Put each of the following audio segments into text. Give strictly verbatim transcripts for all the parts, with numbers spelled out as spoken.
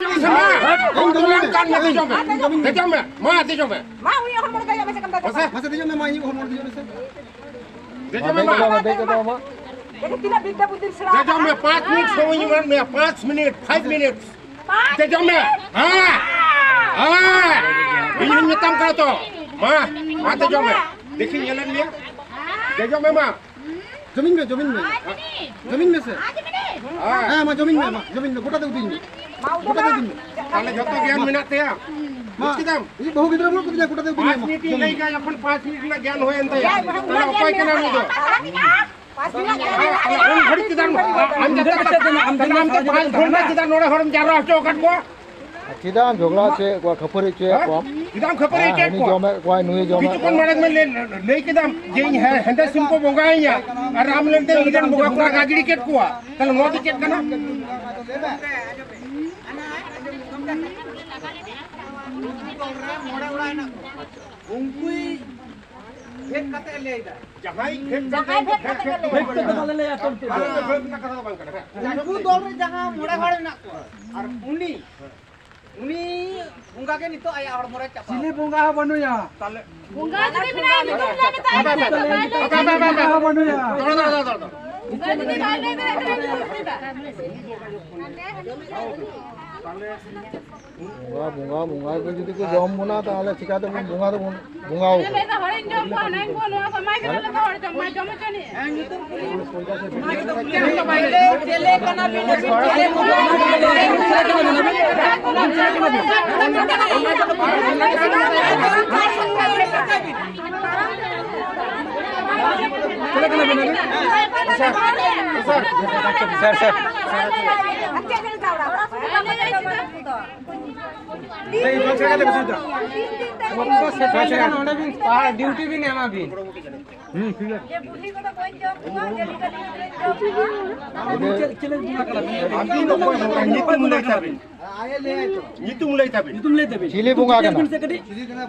ᱤᱧ ᱫᱚ ᱵᱟᱹᱧ ᱢᱮ᱾ ᱫᱮᱡᱚᱜ ᱢᱮ᱾ ᱢᱟ, ᱫᱮᱡᱚᱜ ᱢᱮ᱾ ᱢᱟ, ᱩᱱᱤ ᱦᱚᱲᱢᱚ ᱨᱮ ᱫᱮᱡᱚᱜ ᱢᱮ ᱥᱮ ᱠᱟᱱ ᱫᱟ᱾ ᱢᱟᱥᱮ᱾ ᱢᱟᱥᱮ ᱫᱮᱡᱚᱜ ᱢᱮ, ᱢᱟ, ᱤᱧ ᱦᱚᱲᱢᱚ ᱨᱮ ᱫᱮᱡᱚᱜ ᱢᱮ ᱥᱮ᱾ ᱫᱮᱡᱚᱜ ᱢᱮ, ᱢᱟ᱾ ᱫᱮᱡᱚᱜ ᱢᱮ, ᱢᱟ᱾ ᱫᱮᱡᱚᱜ ᱢᱮ, ᱯᱟᱸᱪ ᱢᱤᱱᱤᱴ ᱥᱚᱢᱚᱭ ᱤᱧ ᱮᱢᱟᱫ ᱢᱮᱭᱟ, ᱯᱟᱸᱪ ᱢᱤᱱᱤᱴ, five minutes᱾ ᱫᱮᱡᱚᱜ ᱢᱮ᱾ ᱦᱮᱸ᱾ ᱦᱮᱸ᱾ ᱤᱧ ᱦᱚᱧ ᱢᱮᱛᱟᱢ ᱠᱟᱱᱟ ᱛᱚ᱾ ᱢᱟ, ᱢᱟ, ᱫᱮᱡᱚᱜ ᱢᱮ᱾ ᱫᱮᱠᱷᱤᱧ ᱧᱮᱞᱮᱫ ᱢᱮᱭᱟ᱾ ᱫᱮᱡᱚᱜ ᱢᱮ, ᱢᱟ᱾ ᱡᱚᱢᱤᱱ ᱢᱮ, ᱡᱚᱢᱤᱱ ᱢᱮ᱾ ᱡᱚᱢᱤᱱ ᱢᱮ ᱥᱮ? ᱦᱮᱸ᱾ ᱦᱮᱸ, ᱢᱟ ᱡᱚᱢᱤᱱ ᱢᱮ, ᱢᱟ ᱡᱚᱢᱤᱱ ᱢᱮ, ᱜᱚᱴᱟ ᱛᱮ ᱩᱫᱩᱧ ᱢᱮ᱾ ᱜᱚᱴᱟ ᱛᱮ ᱩᱫᱩᱧ ᱢᱮ᱾ ᱛᱟᱦᱞᱮ ᱡᱚᱛᱚ ᱜᱮᱭᱟᱱ ᱢᱮᱱᱟᱜ ᱛᱟᱭᱟ᱾ ᱢᱟ᱾ ᱵᱩᱡ ᱠᱮᱫᱟᱢ? ᱤᱧ ᱵᱟᱹᱦᱩ ᱜᱤᱫᱽᱨᱟᱹ ᱵᱟᱹᱱᱩᱜ ᱠᱚᱛᱤᱧᱟ, ᱜᱚᱴᱟ ᱛᱮ ᱩᱫᱩᱧ ᱢᱮ, ᱯᱟᱸᱪ ᱢᱟ᱾ ᱢᱤᱱᱤᱴ ᱤᱧ ᱡᱚᱢᱤᱱ ᱞᱟᱹᱭ ᱢᱮ᱾ ᱠᱟᱜ ᱡᱚᱠᱷᱚᱱ ᱯᱟᱸᱪ ᱢᱤᱱᱤᱴ ᱨᱮᱱᱟᱜ ᱜᱮᱭᱟᱱ ᱦᱩᱭᱮᱱ ᱛᱟᱭᱟ᱾ ᱛᱟᱦᱞᱮ ᱚᱠᱚᱭ ᱠᱟᱱᱟ ᱩᱱᱤ ᱫᱚ? ᱛᱟᱦᱞᱮ ᱩᱱ ᱜᱷᱟᱹᱲᱤᱡ ᱪᱮᱫᱟᱜ ᱟᱢ ᱡᱟᱛᱮ ᱟᱢ ᱫᱚ ᱯᱟᱸᱪ ᱜᱷᱚᱱᱴᱟ ᱪᱮᱫᱟᱜ ᱱᱚᱰᱮ ᱦᱚᱲᱮᱢ ᱡᱟᱣᱨᱟ ᱦᱚᱪᱚ ᱟᱠᱟᱫ ᱠᱚᱣᱟ? ᱪᱮᱫᱟᱜ ᱮᱢ ᱡᱷᱚᱜᱽᱲᱟ ᱦᱚᱪᱚᱭᱮᱫ ᱠᱚᱣᱟ, ᱠᱷᱟᱹᱯᱟᱹᱨᱤ ᱦᱚᱪᱚᱭᱮᱫ ᱦᱮᱸ? ᱠᱚᱣᱟ? ᱪᱮᱫᱟᱜ ᱮᱢ ᱠᱷᱟᱹᱯᱟᱹᱨᱤ ᱦᱮᱸ, ᱦᱚᱪᱚᱭᱮᱫ ᱦᱟᱹᱱᱤ ᱠᱚᱣᱟ? ᱡᱚᱢᱮᱫ ᱠᱚᱣᱟᱭ, ᱱᱩᱭᱮ ᱡᱚᱢᱮᱫ ᱠᱤᱪᱷᱩ ᱠᱷᱚᱱ ᱠᱚᱣᱟ᱾ ᱢᱟᱲᱟᱝ ᱢᱟ ᱞᱟᱹᱭ, ᱞᱟᱹᱭ ᱠᱮᱫᱟᱢ ᱡᱮ ᱤᱧ ᱦᱮ-, ᱦᱮᱸᱫᱮ ᱥᱤᱢ ᱠᱚ ᱵᱚᱸᱜᱟᱭᱤᱧᱟ ᱟᱨ ᱟᱢ ᱞᱟᱹᱭ ᱛᱮ ᱤᱧ ᱨᱮᱱ ᱵᱚᱸᱜᱟ ᱠᱚ ᱨᱟᱜᱟ ᱜᱤᱰᱤ ᱠᱮᱫ ᱠᱚᱣᱟ᱾ ᱛᱟᱦᱞᱮ ᱱᱚᱣᱟ ᱫᱚ ᱪᱮᱫ ᱠᱟᱱᱟ? ᱩᱱᱠᱩᱭ ᱯᱷᱮᱰ ᱠᱟᱛᱮ ᱞᱟᱹᱭ ᱫᱟ᱾ ᱡᱟᱦᱟᱸᱭ ᱯᱷᱮᱰ ᱠᱟᱛᱮ ᱡᱟᱦᱟᱸᱭ ᱯᱷᱮᱰ ᱠᱟᱛᱮ ᱯᱷᱮᱰ ᱠᱟᱛᱮ ᱞᱟᱹᱭ ᱫᱟ᱾ ᱯᱷᱮᱰ ᱠᱟᱛᱮ ᱵᱟᱞᱮ ᱞᱟᱹᱭᱟ, ᱛᱚ᱾ ᱟᱞᱮ ᱫᱚ ᱯᱷᱮᱰ ᱨᱮᱱᱟᱜ ᱠᱟᱛᱷᱟ ᱫᱚ ᱵᱟᱝ ᱠᱟᱱᱟ᱾ ᱩᱱᱠᱩ ᱫᱚᱞ ᱨᱮ ᱡᱟᱦᱟᱸ ᱢᱚᱬᱮ ᱦᱚᱲ ᱢᱮᱱᱟᱜ ᱠᱚᱣᱟ, ᱟᱨ ᱩᱱᱤ, ᱩᱱᱤ ᱵᱚᱸᱜᱟ ᱜᱮ ᱱᱤᱛᱚᱜ ᱟᱭᱟᱜ ᱦᱚᱲᱢᱚ ᱨᱮ ᱪᱟᱯᱟ ᱪᱤᱞᱤ ᱟᱠᱟᱱᱟ᱾ ᱵᱚᱸᱜᱟ ᱦᱚᱸ ᱵᱟᱹᱱᱩᱭᱟ᱾ ᱛᱟᱦᱞᱮ ᱵᱚᱸᱜᱟ ᱡᱩᱫᱤ ᱢᱮᱱᱟᱭᱟ, ᱧᱩᱛᱩᱢ ᱞᱟᱹᱭ ᱢᱮ, ᱛᱟᱦᱞᱮ ᱵᱟᱭ ᱞᱟᱹᱭ ᱫᱟᱲᱮᱭᱟᱜᱼᱟ᱾ ᱵᱟᱭ ᱞᱟᱹᱭ ᱫᱟᱲᱮᱭᱟᱜᱼᱟ᱾ ᱵᱚᱸᱜᱟ ᱦᱚᱸ ᱵᱟᱹᱱᱩᱭᱟ᱾ ᱫᱚᱦᱲᱟ, ᱫᱚᱦᱲᱟ, ᱫᱚᱦᱲᱟ, ᱫᱚᱦᱲᱟ᱾ ᱵᱚᱸᱜᱟ ᱡᱩᱫᱤ ᱵᱟᱭ ᱞᱟᱹᱭ ᱫᱟᱲᱮᱭᱟᱜᱼᱟ, ᱛᱟᱦᱞᱮ ᱪᱮᱫ ᱦᱩᱭᱩᱜᱼᱟ? ᱵᱚᱸᱜᱟ, ᱵᱚᱸᱜᱟ, ᱵᱚᱸᱜᱟ ᱠᱚ ᱡᱩᱫᱤ ᱠᱚ ᱡᱚᱢ ᱵᱚᱱᱟ, ᱛᱟᱦᱞᱮ ᱪᱤᱠᱟᱹ ᱛᱮᱵᱚᱱ ᱵᱚᱸᱜᱟ ᱫᱚᱵᱚᱱ ᱵᱚᱸᱜᱟ ᱟᱵᱚᱱ? ᱦᱚᱲ ᱡᱚᱢ ᱢᱟ ᱡᱚᱢ ᱦᱚᱪᱚᱱᱤᱡ᱾ ᱥᱟᱨ, ᱥᱟᱨ᱾ ᱰᱤᱭᱩᱴᱤ ᱵᱤᱱ ᱮᱢᱟ ᱵᱤᱱ᱾ ᱟᱹᱵᱤᱱ ᱫᱚ ᱚᱠᱚᱭ ᱵᱚᱸᱜᱟ? ᱧᱩᱛᱩᱢ ᱞᱟᱹᱭ ᱛᱟᱵᱤᱱ᱾ ᱧᱩᱛᱩᱢ ᱞᱟᱹᱭ ᱛᱟᱵᱤᱱ᱾ ᱧᱩᱛᱩᱢ ᱞᱟᱹᱭ ᱛᱟᱵᱤᱱ᱾ ᱪᱤᱞᱤ ᱵᱚᱸᱜᱟ ᱠᱟᱱᱟ?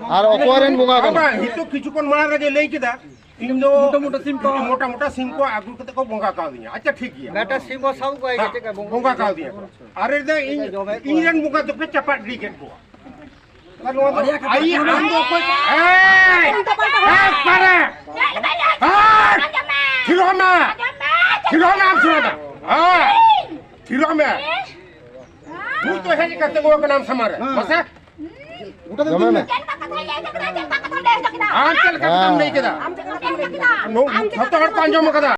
ᱟᱨ ᱚᱠᱚᱭ ᱨᱮᱱ ᱵᱚᱸᱜᱟ ᱠᱟᱱᱟ? ᱵᱟᱝ, ᱱᱤᱛᱚᱜ ᱠᱤᱪᱷᱩ ᱠᱷᱚᱱ ᱢᱟᱲᱟᱝ ᱨᱮᱜᱮ ᱞᱟᱹᱭ ᱠᱮᱫᱟ, ᱤᱧ ᱫᱚ ᱢᱚᱴᱟ ᱢᱚᱴᱟ ᱥᱤᱢ ᱠᱚ, ᱢᱚᱴᱟ ᱢᱚᱴᱟ ᱥᱤᱢ ᱠᱚ ᱟᱹᱜᱩ ᱠᱟᱛᱮ ᱠᱚ ᱵᱚᱸᱜᱟ ᱠᱟᱣᱫᱤᱧᱟ᱾ ᱟᱪᱪᱷᱟ, ᱴᱷᱤᱠ ᱜᱮᱭᱟ᱾ ᱢᱤᱫᱴᱟᱝ ᱥᱤᱢ ᱵᱚ ᱥᱟᱵ ᱠᱚᱣᱟ, ᱦᱮᱸ, ᱪᱮᱫ ᱞᱮᱠᱟ ᱵᱚᱸᱜᱟ? ᱵᱚᱸᱜᱟ ᱠᱟᱣᱫᱤᱧᱟ ᱠᱚ᱾ ᱟᱨ ᱞᱟᱹᱭ ᱫᱟ ᱤᱧ, ᱤᱧ ᱨᱮᱱ ᱵᱚᱸᱜᱟ ᱫᱚᱯᱮ ᱪᱟᱯᱟᱫ ᱜᱤᱰᱤ ᱠᱮᱫ ᱠᱚᱣᱟ᱾ ᱟᱨ ᱱᱚᱣᱟ ᱫᱚ ᱟᱹᱭᱤ, ᱟᱢ ᱫᱚ ᱚᱠᱚᱭ? ᱮᱭ! ᱮᱭ, ᱯᱟᱨᱟ! ᱮᱭ! ᱛᱷᱤᱨᱚᱜ ᱢᱮ! ᱛᱷᱤᱨᱚᱜ ᱢᱮ, ᱟᱢ ᱛᱷᱤᱨᱚᱜ ᱢᱮ! ᱮᱭ! ᱛᱷᱤᱨᱚᱜ ᱢᱮ! ᱵᱷᱩᱛ ᱫᱚ ᱦᱮᱡ ᱠᱟᱛᱮ ᱱᱚᱣᱟ ᱠᱟᱱᱟ ᱟᱢ ᱥᱟᱢᱟᱝ ᱨᱮ᱾ ᱦᱮᱸ᱾ ᱢᱟᱥᱮ? ᱜᱚᱴᱟ ᱫᱚ ᱡᱚᱢᱮ ᱢᱮ᱾ ᱟᱢ ᱪᱮᱫ ᱞᱮᱠᱟ ᱠᱟᱛᱷᱟᱢ ᱞᱟᱹᱭ ᱠᱮᱫᱟ? ᱦᱮᱸ᱾ ᱱᱚᱣᱟ ᱡᱷᱚᱛᱚ ᱦᱚᱲ ᱠᱚ ᱟᱸᱡᱚᱢ ᱠᱟᱫᱟ᱾